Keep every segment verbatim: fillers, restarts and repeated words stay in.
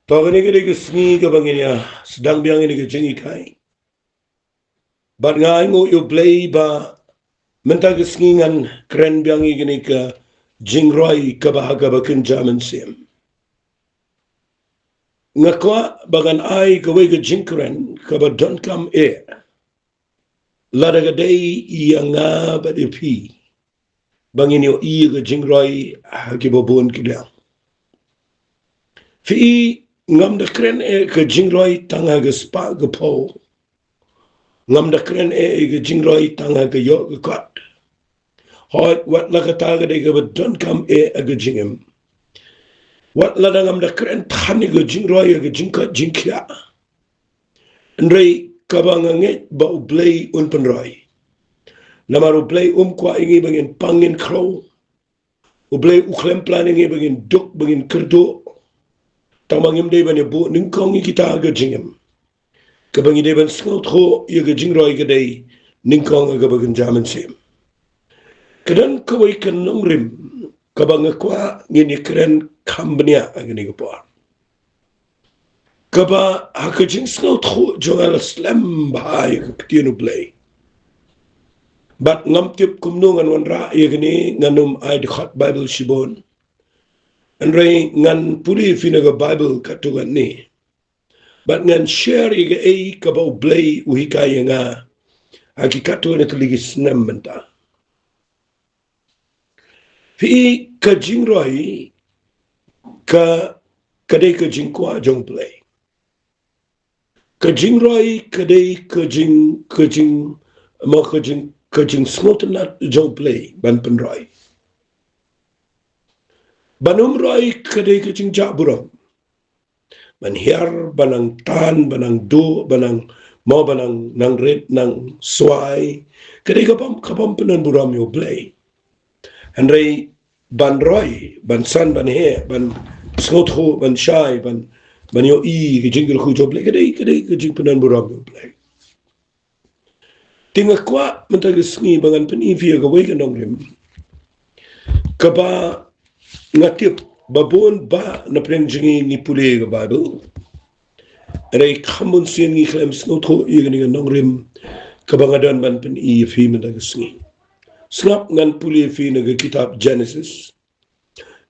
To, kane ka dei ka sngi kaba ngin ïa sdang biang ïa kane ka jinghikai. Bad nga ai nguh ïa U Blei ba mynta ka sngi ngan kren biang ïa kane ka jingroi kaba ha kaba kynja mynsiem. Nga kwah ba ngan ai kawei ka jingkren kaba donkam eh, lada ka dei ïa nga bad ïa phi, ba ngin ïohi ïa ka jingroi ha kiba bun ki liang. Phi, ngam da kren eh ka jingroi tang ha ka spah ka phew. Ngam da kren eh ka jingroi tang ha ka ïoh ka kot. Hooid, wat la kata ka dei kaba donkam eh ha ka jingim. Wat lada ngam da kren than ïa ka jingroi ha ka jingkoit jingkhiah, hynrei kaba nga ngeit ba U Blei un pynroi. Namar U Blei um kwah ïa ngi ba ngin pang ngin khrew. U Blei u khlem plan ïa ngi ba ngin duk, ba ngin kyrduh. Tang ba ngim dei ban ïa buh nyngkong ïa kita ha ka jingim. Kaba ngi dei ban sngewthuh ïa ka jingroi ka dei nyngkong ha kaba kynja mynsiem. Ka don kawei ka nongrim kaba nga kwah ngin ïa kren kham bniah ha kane ka por. Kaba ha ka jingsngewthuh jong nga la slem bha ïa ka ktien U Blei. Bad ngam tip kumno ngan wanrah ïa kane, ngan ym ai dkhot Baibl shibun. Hynrei ngan pule ïa phi na ka Baibl katto katne. Bad ngan share ïa kaei kaba U Blei u hikai ïa nga ha ki katto katne tylli ki snem mynta. Phi, ka jingroi ka, ka dei ka jingkwah jong U Blei. Ka jingroi ka dei ka jing, ka jing, mo ka jing, ka jingsngewtynnat jong U Blei ban pynroi. Ban ym roi ka dei ka jingjah burom. Ban hiar, ban nang tan, ban nang duh, ban nang mo, ban nang, nang rit, nang swai. Ka dei kaba, kaba ym pyndon burom ïa U Blei. Hynrei ban roi, ban san, ban heh, ban sngewthuh, ban shai, ban, ban ïohi ka jingkyrkhu jong U Blei, ka dei, ka dei ka jingpyndon burom ïa U Blei. Te nga kwah mynta ka sngi ba ngan pyni ïa phi ïa kawei ka nongrim kaba nga tip ba bun bah na pdeng jong ngi ngi pule ïa ka Baibl. Hynrei kham bun sien ngi khlem sngewthuh ïa kane ka nongrim kaba nga don ban pyni ïa phi mynta ka sngi. Sngap, ngan pule ïa phi na ka kitab Genesis,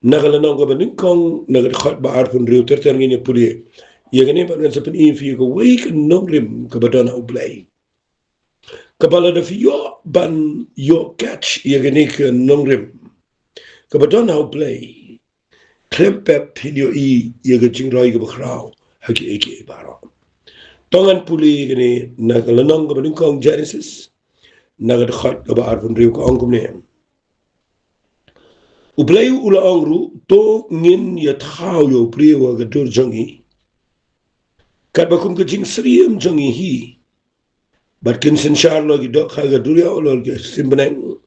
na ka lynnong kaba nyngkong, na ka dkhot ba arphew hynriew. Ter ter ngin ïa pule ïa kane bad ngan sa pyni ïa phi ïa kawei ka nongrim kaba don ha U Blei, kaba lada phi ïoh ban ïoh catch ïa kane ka nongrim kaba don ha U Blei, khlem pep phin ïohi ïa ka jingroi kaba khraw ha kiei kiei baroh. To ngan pule ïa kane na ka lynnong kaba nyngkong Genesis, na ka dkhot kaba arphew hynriew, ka ong kumne: U Blei u la ong ruh, to ngin ïa thaw ïa u briew ha ka dur jong ngi, katba kum ka jingsyriem jong ngi hi. Bad kin synshar halor ki dohkha ka duriaw, halor ki sim bneng,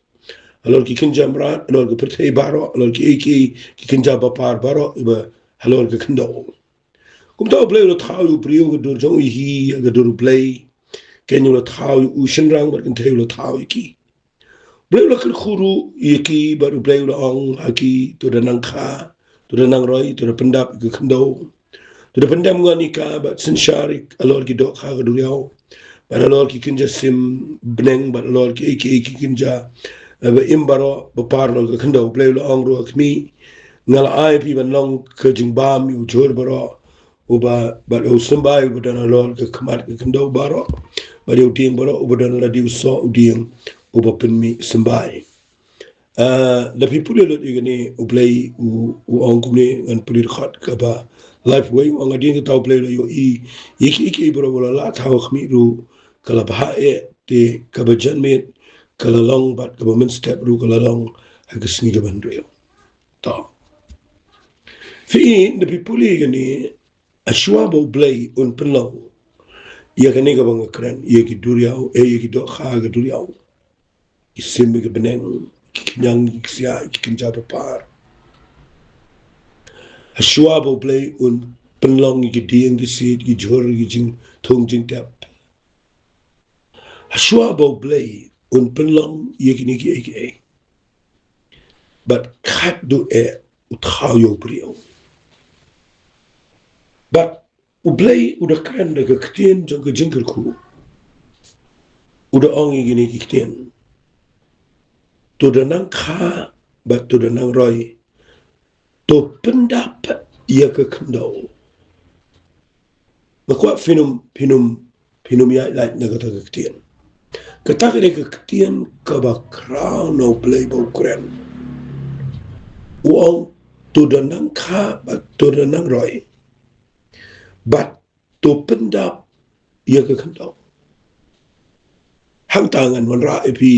halor ki kynja mrad, halor ki pyrthei baroh, halor kiei kiei ki kynja bapar baroh kiba halor ka khyndew. Kumta U Blei u la thaw ïa u briew ha ka dur jong u hi, ha ka dur U Blei. Keiñ u la thaw ïa u shynrang bad kynthei u la thaw ïa ki. U Blei u la kyrkhu ruh ïa ki bad U Blei u la ong ha ki, to da nang kha, to da nang roi, to da pyndap ïa ka khyndew. To da pyndem ngon ïa ka bad synshar halor ki dohkha ka duriaw, bad halor ki kynja sim bneng, bad halor kiei kiei ki kynja, eh, ba im baroh ba par halor ka khyndew. U Blei u la ong ruh ha khmih, nga la ai ïa phi ban long ka jingbam ïa u jhur baroh, uba, bad ïa u symbai uba don halor ka khmat ka khyndew baroh, bad ïa u dieng baroh uba don lade u soh u dieng uba pynmih symbai. Ah, lada phi pule lut ïa kane, U Blei u, u ong kumne, ngan pule dkhot kaba laiphew wei, u ong: Hadien kata U Blei u la ïohi ïa kiei kiei baroh ba u la lah thaw ha khmih ruh, ka la bha eh, te kaba janmiet ka la long bad kaba mynstep ruh ka la long ha ka sngi kaba hynriew. To. Phi, lada phi pule ïa kane, hashwa ba U Blei un pynlong ïa kane kaba nga kren, ïa ki duriaw, eh, ïa ki dohkha ka duriaw, ki sim, ki bneng, ki khñiang, ki ksiah, ki kynja bapar. Hashwa ba U Blei un pynlong ïa ki dieng, ki siej, ki jhur, ki jingthung jingtep. Hashwa ba U Blei un pynlong ïa kine kiei kiei, bad khadduh eh u thaw ïa u briew. Bad U Blei u da kren da ka ktien jong ka jingkyrkhu. U da ong ïa kine ki ktien. To da nang kha bad to da nang roi. To pyndap ïa ka khyndew. Nga kwah phin ym, phin ym, phin ym ïaid lait na kata ka ktien. Kata ka dei ka ktien kaba khraw na U Blei ba u kren. U ong to da nang kha bad to da nang roi. Bad to pyndap ïa ka khyndew. Hangta ngan wanrah ïa phi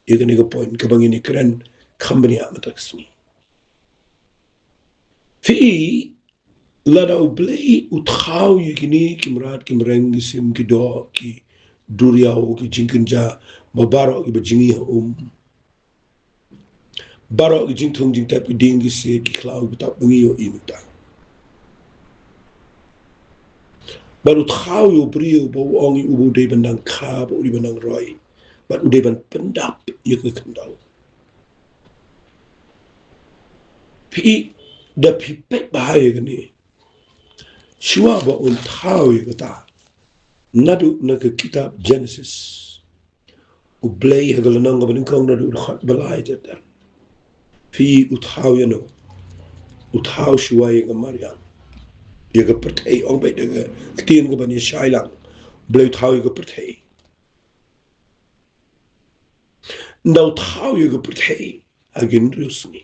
ïa kane ka point kaba ngin ïa kren kham bniah mynta ka sngi. Phi i, lada U Blei u thaw ïa kine ki mrad ki mreng, ki sim, ki doh, ki duriaw, ki jingkynja, ba baroh kiba jngi ha um. Baroh ki jingthung jingtep, ki dieng ki siej, ki khlaw ki btap ba ngi ïohi mynta. Bad u thaw ïa u briew ba u ong ïa u ba u dei ban nang kha, ba u dei ban nang roi, bad u dei ban pyndap ïa ka khyndew. Phi i, da phi peit bha ïa kane. Shuwa ba un thaw ïa kata, naduh na ka kitab Genesis, U Blei ha ka lynnong kaba nyngkong naduh u dkhot ba lai ter ter. Phi i, u thaw ïano? U thaw shuwa ïa ka mariang, ïa ka pyrthei, ong beit da ka ktien kaba ngi shai lang. U Blei u thaw ïa ka pyrthei. Ynda u thaw ïa ka pyrthei ha ki hynriew sngi,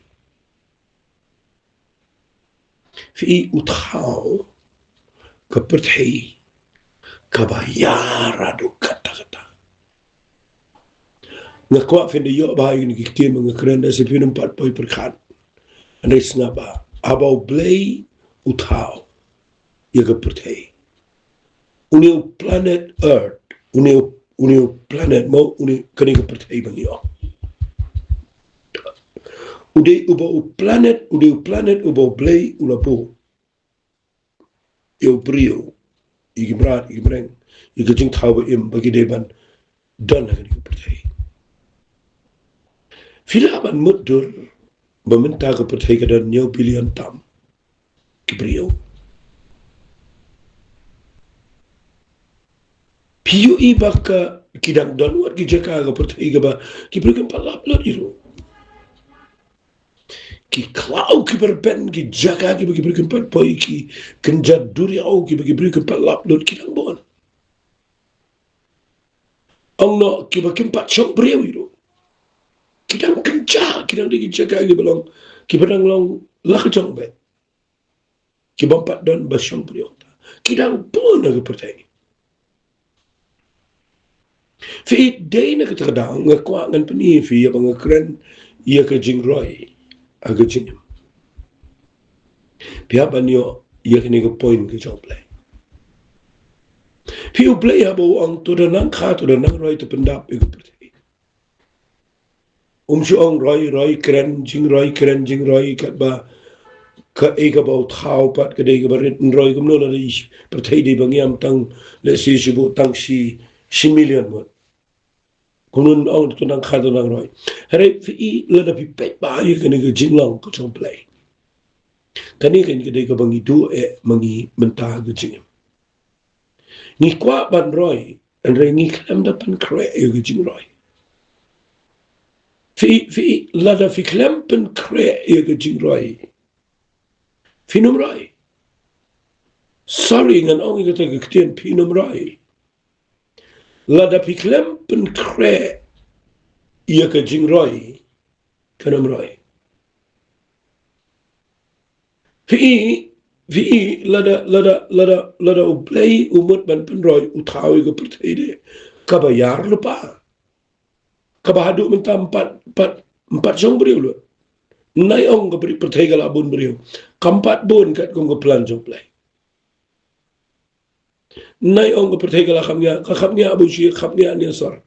phi i, u thaw ka pyrthei kaba ïar haduh katta katta. Nga kwah phin da ïoh bha ïa kine ki ktien ba nga kren, da shisha phin ym pat poi pyrkhat. Hynrei sngap bha, haba U Blei u thaw ïa ka pyrthei, une u planet Earth, une u, une u planet, mo, une, kane ka pyrthei ba ngi ïoh. U dei uba u planet, u dei u planet uba U Blei u la buh ïa u briew, ïa ki mrad, ïa ki mreng, ïa ka jingthaw ba im, ba ki dei ban don ha kane ka pyrthei. Phi lah ban mutdur ba mynta ka pyrthei ka don hynñiew billion tam ki briew. Phi ïohi ba ka, ki dang don wat ki jaka ha ka pyrthei kaba ki briew kim pat lap lut ïa ruh. Ki khlaw kiba rben, ki jaka kiba ki briew kim pat poi, ki kynja duriaw kiba ki briew kim pat lap lut, ki dang bun. Ong noh kiba kim pat shong briew ïa ruh. Ki dang kynja, ki dang dei ki jaka kiba long, kiba dang long la ka jong beit. Ki bym pat don ba shong briew. Ki dang bun ha ka pyrthei. Phi i, dei na kata ka daw nga kwah ngan pyni ïa phi ïa ba nga kren ïa ka jingroi ha ka jingim. Phi hap ban ïoh ïa kane ka point ka jong U Blei. Phi i, U Blei haba u ong to da nang kha, to da nang roi, to pyndap ïa ka pyrthei. Um shu ong roi, roi, kren, jingroi, kren, jingroi, katba kaei kaba u thaw pat ka dei kaba rit. Roi kumno lada i pyrthei dei ba ngiam tang, lehse shi buh tang shi, shi million mut. Kumno un ong to nang kha, to nang roi? Hynrei phi i, lada phi peit bha ïa kane ka jinglong ka jong U Blei, kane ka dei kaba ngi duh eh ma ngi mynta ha ka jingim. Ngi kwah ban roi, hynrei ngi khlem da pynkhreh ïa ka jingroi. Phi, phi, lada phi khlem pynkhreh ïa ka jingroi, phin ym roi. Sorry, ngan ong ïa kata ka ktien, phin ym roi. Lada phi khlem pynkhreh ïa ka jingroi, phin ym roi. Phi i, phi i, lada, lada, lada, lada U Blei u mut ban pynroi, u thaw ïa ka pyrthei de kaba ïar lypa, kaba haduh mynta ym pat, pat, ym pat shong briew lut. Nai ong ka pyrthei ka la bun briew, kam pat bun katkum ka plan jong U Blei. Nai ong ka pyrthei ka la khapngiah, ka khapngiah ba u shi khapngiah ne sor.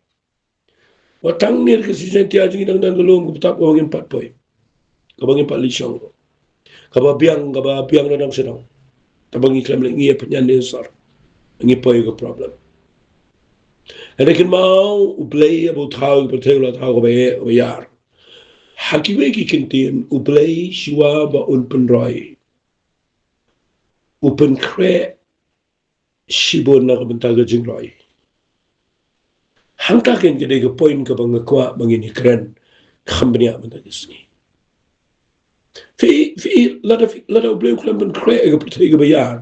Wat tang ne ka shisien tia jingdang dang ka lum ka btap kaba ngim pat poi, kaba ngim pat leit shong, kaba biang, kaba biang na dang sha dang. Kaba ngi khlem leit ngi ïa pynïan ne sor, ngi poi ka problem. Hynrei kynmaw U Blei haba u thaw ka pyrthei u la thaw kaba heh, kaba ïar. Ha kiwei ki kyntien U Blei shuwa ba un pynroi, u pynkhreh shibun na ka bynta ka jingroi. Hangta kein ka dei ka point kaba nga kwah ba ngin ïakren kham bniah mynta ka sngi. Phi, phi, lada phi, lada U Blei u khlem pynkhreh ïa ka pyrthei kaba ïar,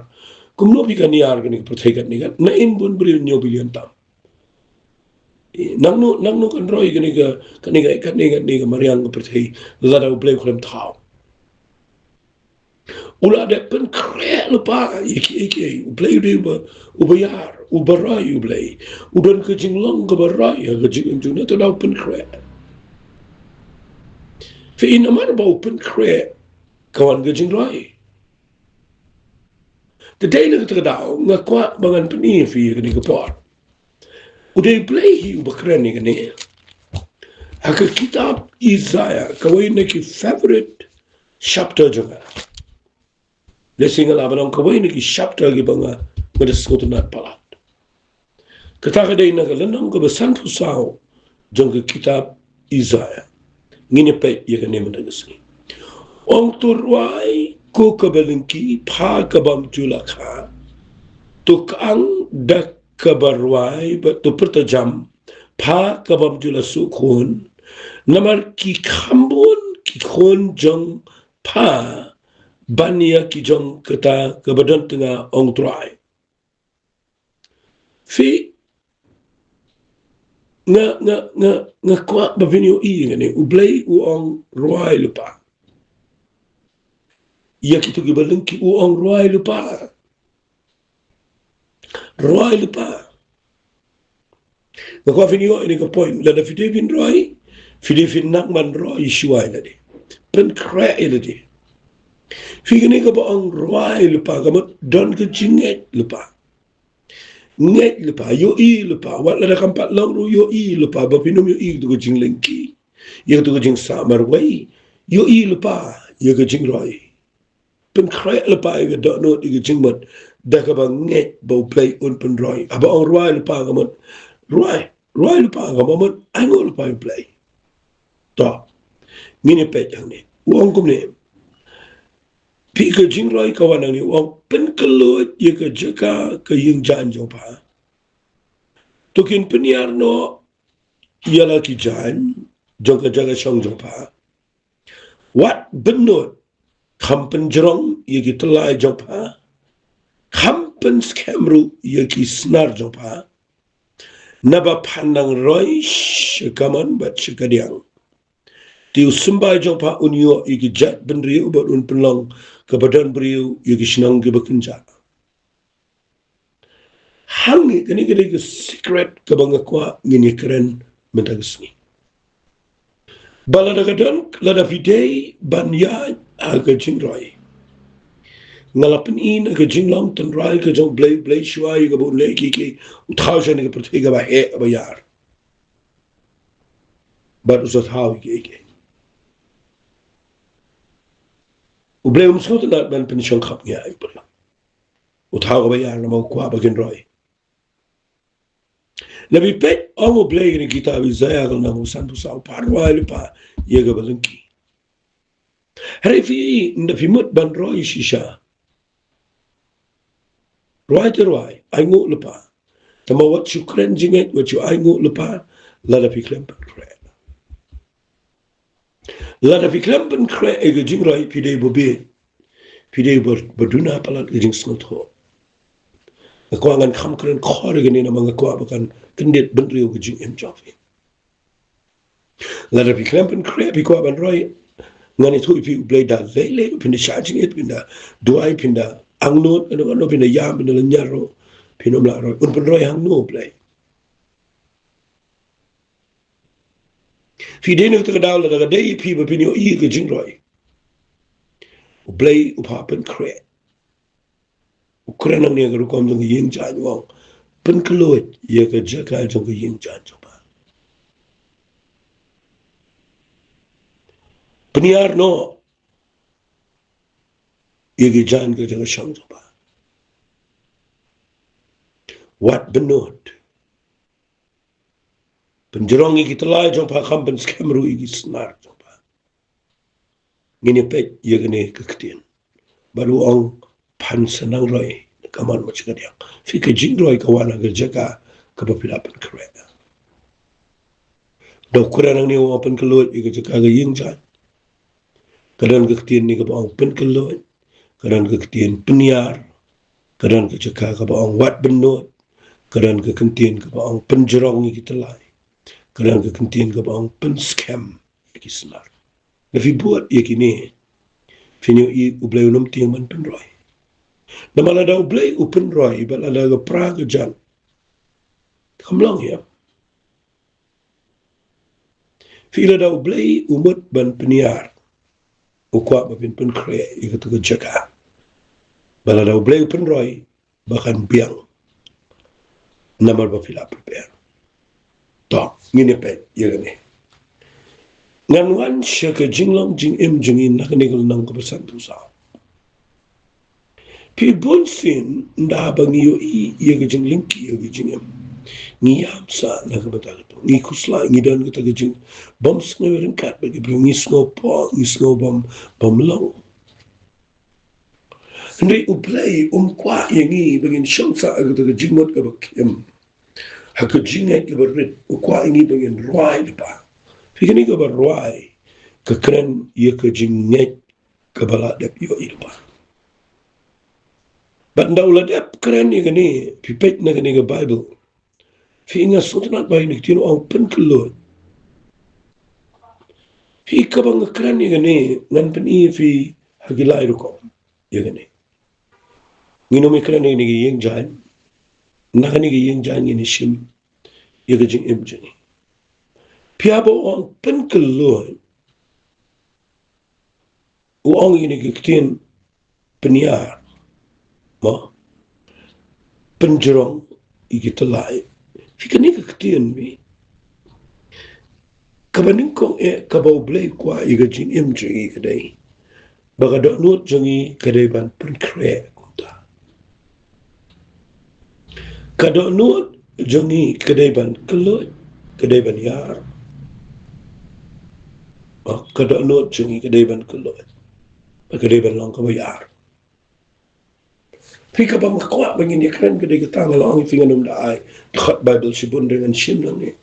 kumno phi kan ïar kane ka pyrthei katne kat? Na in bun briew hynñiew billion tam. Nangno, nangno kan roi kane ka, kane ka, kane ka, kane ka mariang ka pyrthei lada U Blei u khlem thaw? U la dep pynkhreh lypa ïa kiei kiei. U Blei u dei uba, uba ïar, uba roi U Blei. U don ka jinglong kaba roi ha ka jingim jong u, nangta u la pynkhreh. Phi, namar ba u pynkhreh ka wan ka jingroi. Te dei na kata ka daw nga kwah ba ngan pyni ïa phi ïa kane ka por. U dei Blei hi uba kren ïa kane. Ha ka kitab Isaiah, kawei na ki favorite chapter jong nga. Lehse nga lah ban ong kawei na ki chapter kiba nga, nga da sngewtynnat palat. Kata ka dei na ka lynnong kaba sanphew saw jong ka kitab Isaiah. Ngin ïa peit ïa kane mynta ka sngi. Ong, to rwai ko kaba lyngki, pha ka bym ju la kha. To kyang da kaba rwai, bad to pyrta jam, pha ka bym ju la suk khun. Namar ki kham bun ki khun jong pha ban ïa ki jong kata kaba don tnga, ong u Trai. Phi, nga, nga, nga, nga kwah ba phin ïohi ïa kane. U Blei u ong rwai lypa. Ïa kito kiba lyngki u ong rwai lypa. Rwai lypa. Nga kwah phin ïoh ïa kane ka point. Lada phi dei phin rwai, phi dei phin nang ban rwai shuwa ïa lade. Pynkhreh ïa lade. Phi, kane kaba ong rwai lypa ka mut don ka jingngeit lypa. Ngeit lypa, ïohi lypa, wat lada kam pat long ruh ïohi lypa, ba phin ym ïohi ïa kato ka jinglyngki, ïa kato ka jingsah marwei, ïohi lypa ïa ka jingroi. Pynkhreh lypa ïa ka dohnud, ïa ka jingmut, da kaba ngeit ba U Blei un pynroi. Haba ong rwai lypa ka mut, rwai, rwai lypa ka mut, ainguh lypa ïa U Blei. To, ngin ïa peit hangne. U ong kumne. Phi, ka jingroi ka wan hangne, u ong pynkhlaiñ ïa ka jaka ka ïing jaiñ jong pha. To kin pynïar noh ïa la ki jaiñ jong ka jaka shong jong pha. Wat bynnud, kham pynjrong ïa ki tyllai jong pha, kham pynskhem ruh ïa ki snar jong pha. Naba phan nang roi sha kamon bad sha kadiang. Te u symbai jong pha un ïoh ïa ki jaitbynriew bad un pynlong kaba don briew ïa ki shnong kiba kynjah. Hangne, kane ka dei ka secret kaba nga kwah ngin ïa kren mynta ka sngi. Ba lada ka don, lada phi dei ban ïaid ha ka jingroi, nga la pyni na ka jinglong tynrai ka jong U Blei, U Blei shuwa ïa kaba un leh kiei kiei, u thaw shane ka pyrthei kaba heh kaba ïar. Bad u sa thaw ïa kiei kiei. U Blei um sngewtynnat ban pynshong khapngiah ïa u paidbah. U thaw kaba ïar namar u kwah ba kin roi. Lada phi peit, ong U Blei ha kane ka kitab Isaiah ka lynnong ba sanphew saw, pha rwai lypa ïa kaba lyngki. Hynrei phi, lada phi mut ban roi shisha, rwai te rwai, ainguh lypa. Tangba wat shu kren jingngeit, wat shu ainguh lypa, lada phi khlem pynkhreh. Lada phi khlem pynkhreh ïa ka jingroi, phi dei ba bieit. Phi dei ba, ba duna palat ka jingsngewthuh. Nga kwah ngan kham kren khor ïa kane namar nga kwah ba kan kyndit bynriew ka jingim jong phi. Lada phi khlem pynkhreh, phi kwah ban roi, ngan ïathuh ïa phi, U Blei da lei lei, phin da shah jingit, phin da duwai, phin da angnud, ano ano, phin da ïam, phin da lynñiar ruh, phin ym lah roi. Un pynroi hangno U Blei? Phi, dei na kata ka daw lada ka dei phi ba phin ïohi ïa ka jingroi, U Blei u phah pynkhreh. U kren hangne ha ka rukom jong ka ïing jaiñ, u ong, pynkhlaiñ ïa ka jaka jong ka ïing jaiñ jong pha. Pynïar noh ïa ki jaiñ ka jaka shong jong pha. Wat bynnud. Pynjrong ïa ki tyllai jong pha, kham pynskhem ruh ïa ki snar jong pha. Ngin ïa peit ïa kane ka ktien. Bad u ong, phan sa nang roi, ka man ma chika diak. Phi ka jingroi ka wan ha ka jaka kaba phi la pynkhreh. Da u kren nangne u ong pynkhlaiñ ïa ka jaka ka ïing jaiñ. Ka don ka ktien ne kaba ong pynkhlaiñ, ka don ka ktien pynïar, ka don ka jaka kaba ong wat bynnud, ka don ka ktien kaba ong pynjrong ïa ki tyllai, ka don ka ktien kaba ong pynskhem ïa ki snar. Da phi bud ïa kine, phin ïohi U Blei un ym tieng ban pynroi. Namar lada U Blei u pynroi, bad lada ka pra ka jan, kam long ïa phi. Lada U Blei u mut ban pynïar, u kwah ba phin pynkhreh ïa kata ka jaka. Bad lada U Blei u pynroi, ba kan biang. Namar ba phi la prepare. To, ngin ïa peit ïa kane. Ngan wan sha ka jinglong jingim jong ngi na kane ka lynnong kaba sanphew saw. Phi, bunsien ynda ba ngi ïohi ïa ka jinglyngkhuh ïa ka jingim, ngi ïam sah na ka bynta ka to. Ngi khuslai, ngi don kata ka jingbymsngew ryngkat bad ki briew, ngi sngewpoh, ngi sngew bym, bym long. Hynrei U Blei um kwah ïa ngi ba ngin shong sah ha kata ka jingmut kaba khim, ha ka jingngeit kaba rit. U kwah ïa ngi ba ngin rwai lypa. Phi, kane kaba rwai ka kren ïa ka jingngeit kaba la dep ïohi lypa. Bad ynda u la dep kren ïa kane, phi peit na kane ka Baibl, phi, nga sngewtynnat ba ïa kane ka ktien u ong pynkhlaiñ. Phi, kaba nga kren ïa kane, ngan pyni ïa phi ha ki lai rukom ïa kane. Ngin ym ïakren ïa kane ka ïing jaiñ. Na kane ka ïing jaiñ ngin ïashim ïa ka jingim jong ngi. Phi, haba u ong pynkhlaiñ, u ong ïa kane ka ktien pynïar, mo, pynjrong ïa ki tyllai. Phi, kane ka ktien, phi, kaba nyngkong eh kaba U Blei u kwah ïa ka jingim jong ngi ka dei ba ka dohnud jong ngi ka dei ban pynkhreh kumta. Ka dohnud jong ngi ka dei ban khlaiñ, ka dei ban ïar. Oh, ka dohnud jong ngi ka dei ban khlaiñ, ka dei ban long kaba ïar. Phi, kaba nga kwah ba ngin ïakren ka dei kata, nga la ong ïa phi ngan ym da ai dkhot Baibl shibun, hynrei ngan shim nangne.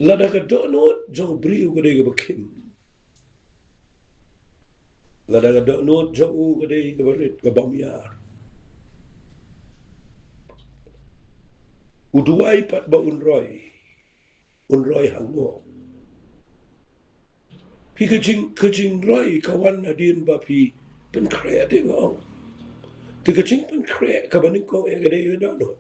Lada ka dohnud jong u briew ka dei kaba khim, lada ka dohnud jong u ka dei kaba rit, kaba bym ïar, u duwai pat ba un roi, un roi hangne. Phi, ka jing, ka jingroi ka wan hadien ba phi pynkhreh, te nga ong. Te ka jingpynkhreh kaba nyngkong eh ka dei ka dohnud.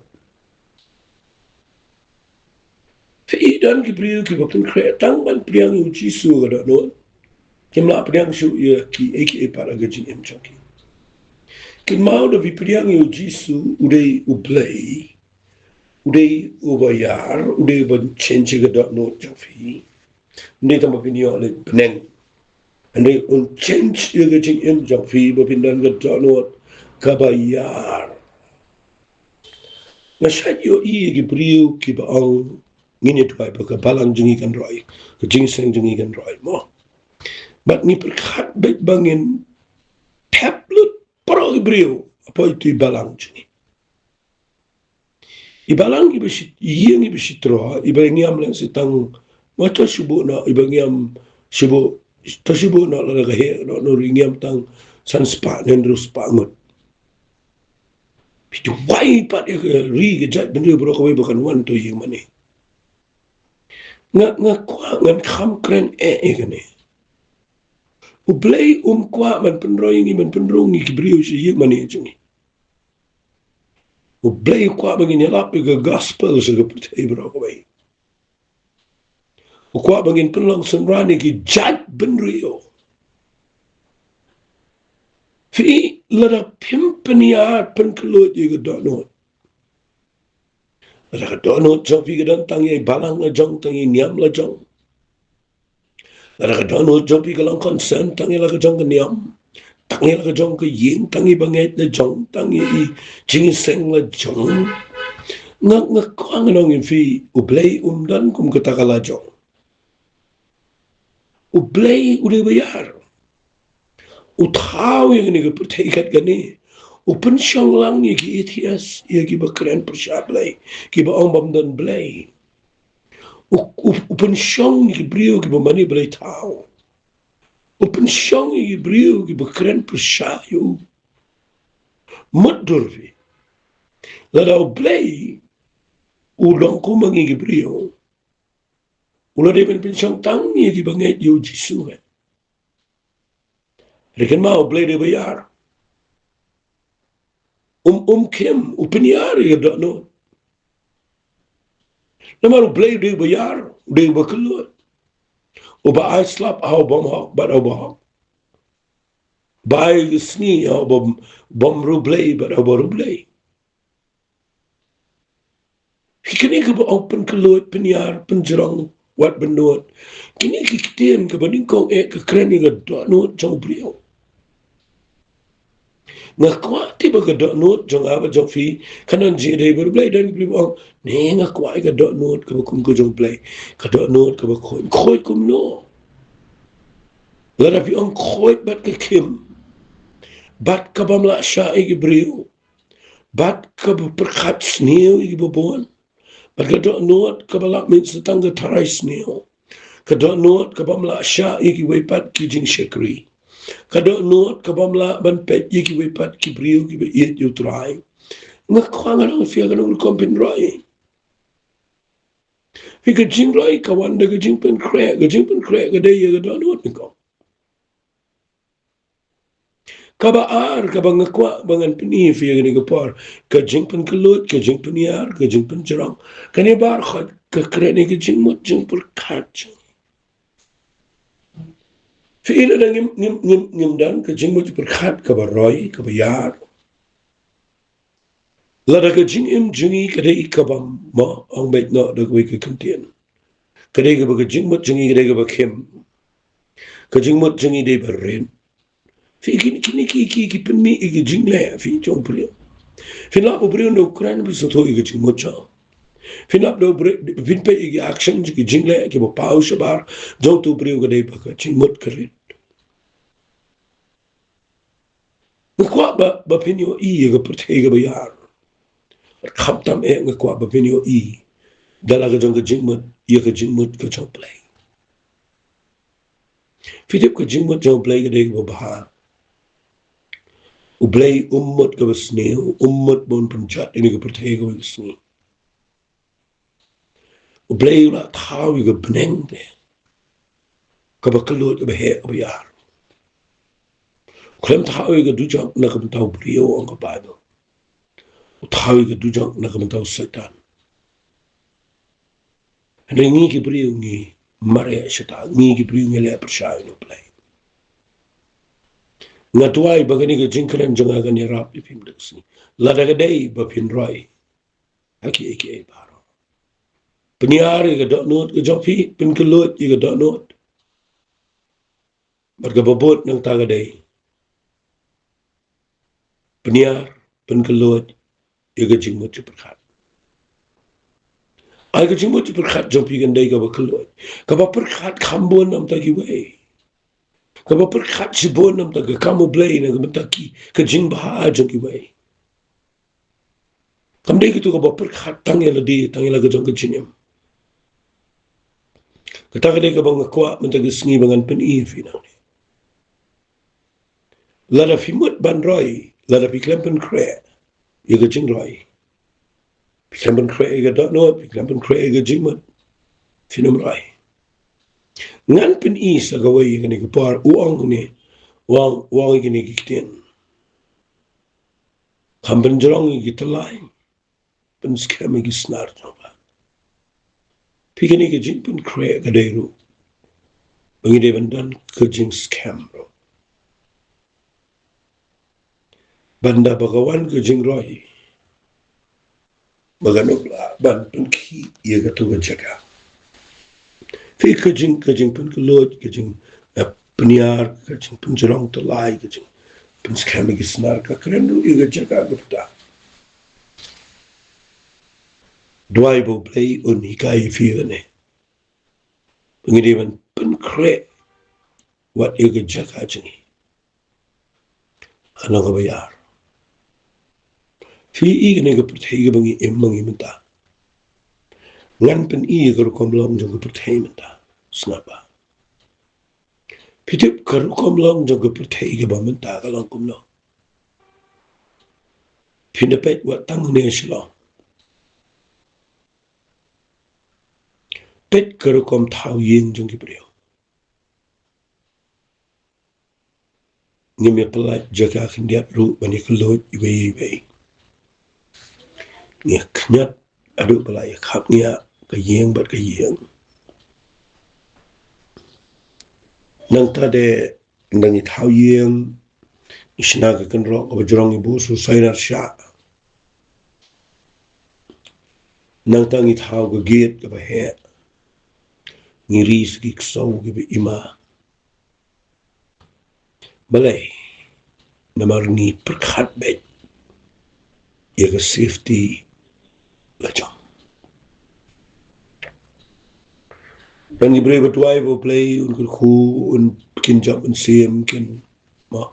Phi, don ki briew kiba pynkhreh tang ban pdiang ïa U Jisu ka dohnud. Kim lah pdiang shuh ïa kiei kiei pat ha ka jingim jong ki. Kynmaw, da phi pdiang ïa U Jisu, u dei U Blei, u dei uba ïar, u dei uban change ïa ka dohnud jong phi. Ym dei tang ba phin ïoh leit bneng, hynrei un change ïa ka jingim jong phi ba phin don ka dohnud kaba ïar. Nga shait ïohi ïa ki briew kiba ong, ngin ïa duwai ba ka balang jong ngi kan roi, ka jingïaseng jong ngi kan roi, mo. Bad ngi pyrkhat beit ba ngin thep lut baroh ki briew hapoh itu i balang jong ngi. I balang iba shi, ïing iba shi troh, iba ngiam lehse tang, mo, to shu buh noh, iba ngiam shu buh, to shu buh noh, lada ka heh noh, noh ri ngiam tang san spah ne hynriew spah ngut. Phi, duwai pat ïa ka ri, ka jaitbynriew baroh kawei ba kan wan to ïing mane. Nga, nga kwah, ngan kham kren eh ïa kane. U Blei um kwah ban pynroi ïa ngi, ban pynrung ïa ki briew sha ïing mane jong ngi. U Blei u kwah ba ngin ïalap ïa ka gospel sha ka pyrthei baroh kawei. U kwah ba ngin pynlong synran ïa ki jaitbynriew. Phi, lada phim pynïar, pynkhlaiñ ïa ka dohnud, lada ka dohnud jong phi ka don tang ïa i balang la jong, tang ïa i niam la jong, lada ka dohnud jong phi ka long concern tang ïa la ka jong ka niam, tang ïa la ka jong ka ïing, tang ïa i bangeit la jong, tang ïa i jingïaseng la jong, nga, nga kwah ngan ong ïa phi, U Blei um don kum kata ka la jong. U Blei u dei uba ïar. U U thaw ïa kane ka pyrthei kat kane. U pynshong lang ïa ki atheist, ïa kiba kren pyrshah Blei, kiba ong bym don Blei. U, u, u pynshong ïa ki briew kiba mane Blei thaw. U pynshong ïa ki briew kiba kren pyrshah ïa u. Mutdur phi. Lada U Blei u long kum ma ngi ki briew, u la dei ban pynshong tang ïa kiba ngeit ïa U Jisu, eh. Hynrei kynmaw, U Blei u dei uba ïar. Um, um khim, u pynïar ïa ka dohnud. Namar U Blei u dei uba ïar, u dei uba kylluid. Uba ai slap ha uba bymhok bad ha uba hok. Uba ai sngi ha uba bym, bym riewblei bad ha uba riewblei. Ki kine kiba ong pynkylluid, pynïar, pynjrong, wat bynnud. Kine ki ktien kiba nyngkong eh ka kren ïa ka dohnud jong u briew. Nga kwah tip ba ka dohnud jong nga bad jong phi kan don jingïadei bad U Blei. Don ki briew ba ong, ne nga kwah ïa ka dohnud kaba kum ka jong U Blei, ka dohnud kaba khuid. Khuid kumno? Lada phi ong khuid bad ka khim, bad ka bym lah shah ïa ki briew, bad kaba pyrkhat sniew ïa kiba bun, bad ka dohnud kaba lah mih sa tang ka tharai sniew, ka dohnud ka bym lah shah ïa kiwei pat ki jingshakri, ka dohnud ka bym lah ban peit ïa kiwei pat ki briew kiba ïeit ïa U Trai. Nga kwah ngan ong ïa phi, kano ka rukom pynroi? Phi, ka jingroi ka wan da ka jingpynkhreh, ka jingpynkhreh ka dei ïa ka dohnud, nyngkong. Kaba ar, kaba nga kwah ba ngan pyni ïa phi ha kane ka por, ka jingpynkylluid, ka jingpynïar, ka jingpynjrong. Kane baroh ka kren ïa ka jingmut jingpyrkhat. Phi, lada ngim, ngim, ngim, ngim don ka jingmut jingpyrkhat kaba roi, kaba ïar, lada ka jingim jong ngi ka dei kaba, mo, ong beit noh da kawei ka kyntien, ka dei kaba, ka jingmut jong ngi ka dei kaba khim, ka jingmut jong ngi dei ba rit. Phi, kine, kine ki, ki, ki pynmih ïa ki jingleh, phi, jong u briew. Phin lap u briew ynda u kren, phi sngewthuh ïa ka jingmut jong u. Phin lap ynda u briew, phin peit ïa ki action, ki jingleh kiba paw shabar jong utu u briew, ka dei ba ka jingmut ka rit. Nga kwah ba, ba phin ïohi ïa ka pyrthei kaba ïar. Khamtam eh nga kwah ba phin ïohi da la ka jong ka jingmut, ïa ka jingmut ka jong U Blei. Phi tip, ka jingmut jong U Blei ka dei kaba bha. U Blei um mut kaba sniew, um mut ban pynjot ïa kane ka pyrthei kaba sngi. U Blei u la thaw ïa ka bneng te kaba kylluid, kaba heh, kaba ïar. U khlem thaw ïa ka dujok na ka bynta u briew, ong ka Baibl. U thaw ïa ka dujok na ka bynta u Soitan. Hynrei ngi ki briew ngi mareh shata, ngi ki briew ngi leh pyrshah ïa U Blei. Nga duwai ba kane ka jingkren jong nga kan ïarap ïa phi mynta ka sngi. Lada ka dei ba phin roi ha kiei kiei baroh, pynïar ïa ka dohnud ka jong phi, pynkylluid ïa ka dohnud. Bad kaba bud nangta ka dei, pynïar, pynkylluid ïa ka jingmut jingpyrkhat. Ai ka jingmut jingpyrkhat jong phi kan dei kaba kylluid, kaba pyrkhat kham bun namta kiwei, kaba pyrkhat shibun namta ka kam U Blei, na ka bynta ki, ka jingbha jong kiwei. Kam dei kito kaba pyrkhat tang ïa lade, tang ïa la ka jong ka jingim. Kata ka dei kaba nga kwah mynta ka sngi ba ngan pyni ïa phi nangne. Lada phi mut ban roi, lada phi khlem pynkhreh ïa ka jingroi, phi khlem pynkhreh ïa ka dohnud, phi khlem pynkhreh ïa ka jingmut, phin ym roi. Ngan pyni sa kawei ïa kane ka por, u ong ne, u ong, u ong ïa kine ki ktien. Kham pynjrong ïa ki tyllai, pynskhem ïa ki snar jong nga. Phi, kane ka jingpynkhreh ka dei ruh ba ngi dei ban don ka jingskhem ruh, ban da ba ka wan ka jingroi, ba kan ym lah ban pynkhih ïa kato ka jaka. Phi, ka jing, ka jingpynkylluid, ka jing, eh, pynïar, ka jingpynjrong tyllai, ka jingpynskhem ïa ki snar, ka kren ruh ïa ka jaka kaba bha. Duwai ba U Blei un hikai ïa phi kane, ba ngi dei ban pynkhreh wat ïa ka jaka jong ngi. ha long kaba ïar. Phi i kane ka pyrthei kaba ngi im ma ngi mynta. Ngan pyni ka rukom long jong ka pyrthei mynta. Sngap ba. Phi tip ka rukom long jong ka pyrthei kaba mynta ka long kumno. Phin da peit wat tang ne Shillong. Peit ka rukom thaw ïing jong ki briew. Ngim ïa pyllait jaka khyndiat ruh ban ïa kylluid iwei iwei. Ngi khñiat haduh ba la ïa khapngiah ka ïing bad ka ïing. Nangta de ngi thaw ïing, ngi shna ka kynroh kaba jrong, ngi buh shuh sainar shah. Nangta ngi thaw ka gate kaba heh. Ngi ri sa ki ksew kiba ima. Balei? Namar ngi pyrkhat beit ïa ka safety la jong. Don ki briew ba duwai ba U Blei un kyrkhu, un, kin jop mynsiem, kin, mo,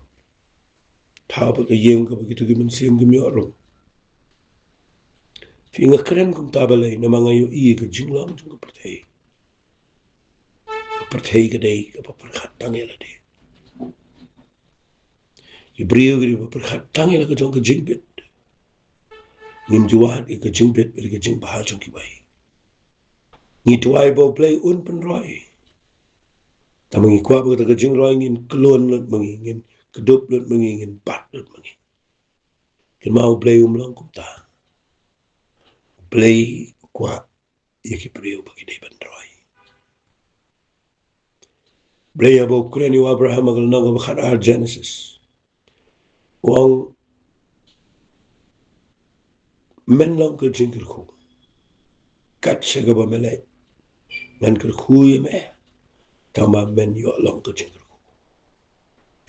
thaw pat ka ïing kaba kito ki mynsiem kim ïoh rung. Phi, nga kren kumta balei? Namar nga ïohi ka jinglong jong ka pyrthei. Ka pyrthei ka dei kaba pyrkhat tang ïa lade. Ki briew ki dei ba pyrkhat tang ïa la ka jong ka jingbit. Ngim ju wad ïa ka jingbit bad ka jingbha jong kiwei. Ngi duwai ba U Blei un pynroi. Tangba ngi kwah ba kata ka jingroi ngin klun lut ma ngi, ngin kdup lut ma ngi, ngin bat lut ma ngi. Kynmaw U Blei um long kumta. U Blei u kwah ïa ki briew ba ki dei ban roi. U Blei haba u kren ïa u Abraham ha ka lynnong kaba khatar Genesis, u ong, men long ka jingkyrkhu. Kat sha kaba me leit ngan kyrkhu ïa me, tangba men ïoh long ka jingkyrkhu.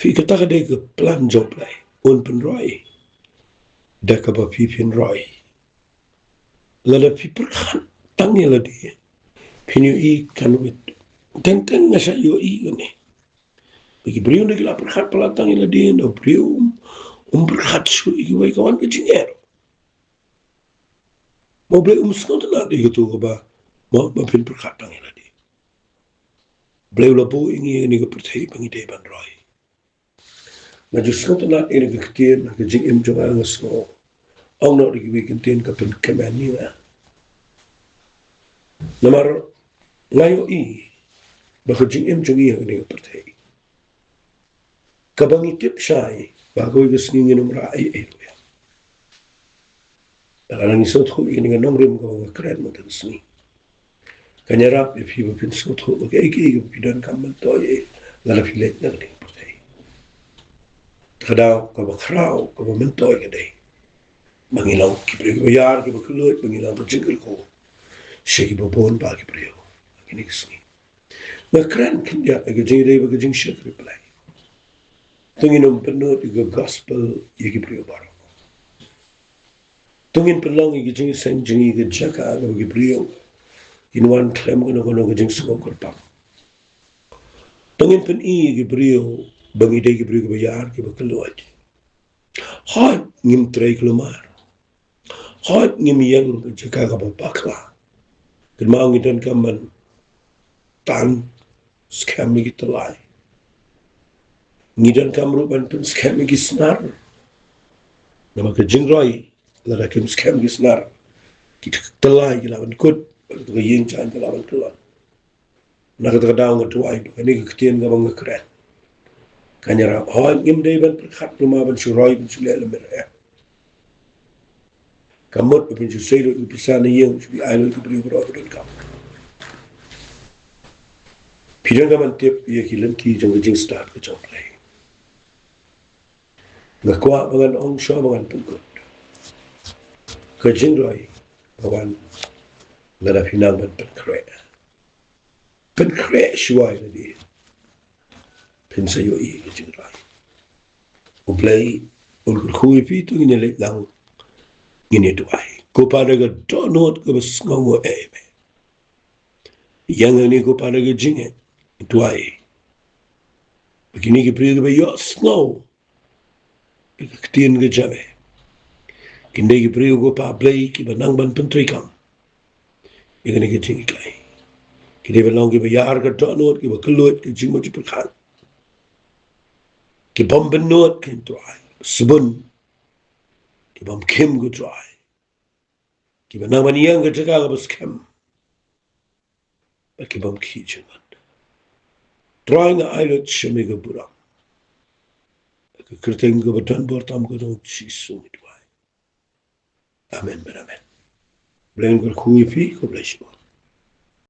Phi, kata ka dei ka plan jong U Blei, un pynroi da kaba phi phin roi. Lada phi pyrkhat tang ïa lade, phin ïohi kan wit. Teng teng nga sa ïohi kane. Ba ki briew ngi la pyrkhat palat tang ïa lade, na u briew um, um pyrkhat shuh ïa kiwei, ka wan ka jingeh. Mo, U Blei um sngewtynnat ïa kato kaba, mo, ba phin pyrkhat tang ïa lade. U Blei u la buh ïa ngi ïa kane ka pyrthei ba ngi dei ban roi. Nga ju sngewtynnat ïa kane ka ktien, ka jingim jong nga, nga sngew, ong noh da kiwei ki ktien ka pynkmen ïa nga. Namar nga ïohi ba ka jingim jong ngi ha kane ka pyrthei, kaba ngi tip shai ba kawei ka sngi ngin ym rah ei ei ruh ïa. Lada ngi sngewthuh ïa kane ka nongrim kaba nga kren mynta ka sngi, kan ïarap ïa phi ba phin sngewthuh ba kaei kaei kaba phi donkam myntoi, lada phi leit na kane ka pyrthei. Te ka daw kaba khraw, kaba myntoi ka dei ba ngi long ki briew kiba ïar, kiba kylluid, ba ngi long ka jingkyrkhu sha kiba bun bah ki briew ha kine ki sngi. Nga kren khyndiat ïa ka jingïadei bad ka jingshakri Blei. To ngin ym pynnud ïa ka gospel ïa ki briew baroh. To ngin pynlong ïa ka jingïaseng jong ngi ha ka jaka kaba ki briew kin wan khlem kano kano ka jingsngew kyrpang. To ngin pyni ïa ki briew ba ngi dei ki briew kiba ïar, kiba kylluid. Hooid, ngim trei kulmar. Hooid, ngim ïeng ha ka jaka kaba bakla. Kynmaw, ngi donkam ban tan skhem ïa ki tyllai. Ngi donkam ruh ban pynskhem ïa ki snar. Namar ka jingroi, lada kim skhem ki snar, ki tyllai ki lah ban kut, bad ka ïing jaiñ ka lah ban kyllon. Na kata ka daw nga duwai ba kane ka ktien kaba nga kren kan ïarap. Hooid, ngim dei ban pyrkhat kumno ban shu roi, ban shu leh lem bad eh. Ka mut ba phin shu sei lut ïa ka pisa na ïing, shu ai lut ïa ki briew baroh ba donkam. Phi donkam ban tip ïa ki lynti jong ka jingstad ka jong U Blei. Nga kwah ba ngan ong shuwa ba ngan pynkut, ka jingroi ka wan lada phi nang ban pynkhreh. Pynkhreh shuwa ïa lade, phin sa ïohi ka jingroi. U Blei un kyrkhu ïa phi. To ngin ïa leit lang, ngin ïa duwai. Ko Pa, da ka dohnud kaba sngewnguh ïa me, ïa ngi, ko Pa, da ka jingngeit, duwai ba kine ki briew kiba ïohsngew ïa ka ktien ka jong me. Kin dei ki briew ko Pa Blei kiba nang ban pyntreikam ïa kane ka jinghikai. Kin dei ban long kiba ïar ka dohnud, kiba kylluid ka jingmut jingpyrkhat, ki bym bynnud, ko Trai, sbun, ki bym khim, ko Trai, kiba nang ban ïeng ha ka jaka kaba skhem, bad ki bym khih jingmut. Trai, nga ai lut sha me ka burom, ha ka kyrteng kaba don bor tam ka jong U Jisu ngi duwai. Amen bad amen. Blei un kyrkhu ïa phi, khublei shibun.